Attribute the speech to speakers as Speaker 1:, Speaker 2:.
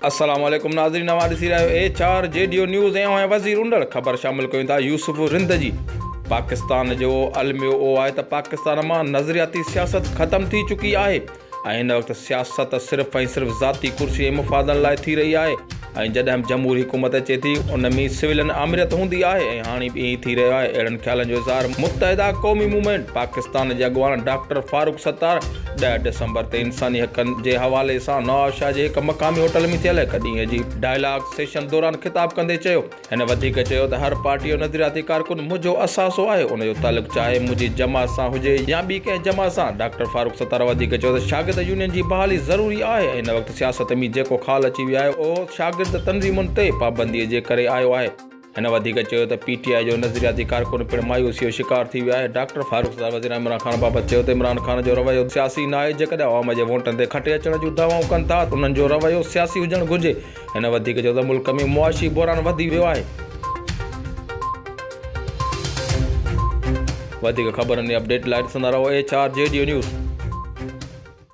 Speaker 1: السلام عليڪم ناظرين اوهان ڏسي رهيا آهيو H R G D news ۽ اوهان وزير انڙ خبر شامل ڪيون ٿا يوسف رند جي پاڪستان جو الميو اهو آهي ته پاڪستان مان نظرياتي سياست ختم ٿي چڪي آهي ۽ هن وقت سياست صرف ۽ صرف ذاتي ڪرسي ۽ مفادن لاء ٿي رهي آهي ۽ جڏهن به جمهوري حڪومت اچي ٿي ان ۾ سويلين آمريت هوندي آهي ۽ هاڻي به ائين ئي ٿي رهيو آهي اهڙن خيالن جو اظهار متحده قومي موومينٽ پاڪستان جي اڳواڻ ڊاڪٽر فاروق ستار ڏهه ڊسمبر تي انساني حقن جي حوالي سان نوابشاهه جي هڪ مقامي هوٽل ۾ ٿيل هڪ ڏينهن جي ڊائلاگ سيشن دوران خطاب ڪندي چيو. هن وڌيڪ چيو ته هر پارٽي جو نظرياتي ڪارڪن منهنجو اثاثو آهي، ان جو تعلق چاهي منهنجي جماعت سان هجي يا ٻي ڪنهن جماعت سان. ڊاڪٽر فاروق ستار وڌيڪ چيو ته شاگرد يونين جي بحالي ضروري آهي ۽ هن وقت سياست ۾ جيڪو خال اچي ويو آهي اهو شاگرد تنظيمن تي پابندي جي ڪري آيو آهي. هن وڌيڪ چيو ته پي ٽي آء جو نظرياتي ڪارڪن پڻ مايوسي جو شڪار ٿي ويو آهي. ڊاڪٽر فاروق ستار وزير عمران خان بابت چيو ته عمران خان جو رويو سياسي ناهي، جيڪڏهن عوام جي ووٽن تي کٽي اچڻ جون دعوائون ڪن ٿا ته انهن جو رويو سياسي هجڻ گهرجي. هن وڌيڪ چيو ته ملڪ ۾ معاشي بحران وڌي ويو آهي. وڌيڪ خبرن ۽ اپڊيٽ لاء ڏسندا رهو H R G D news.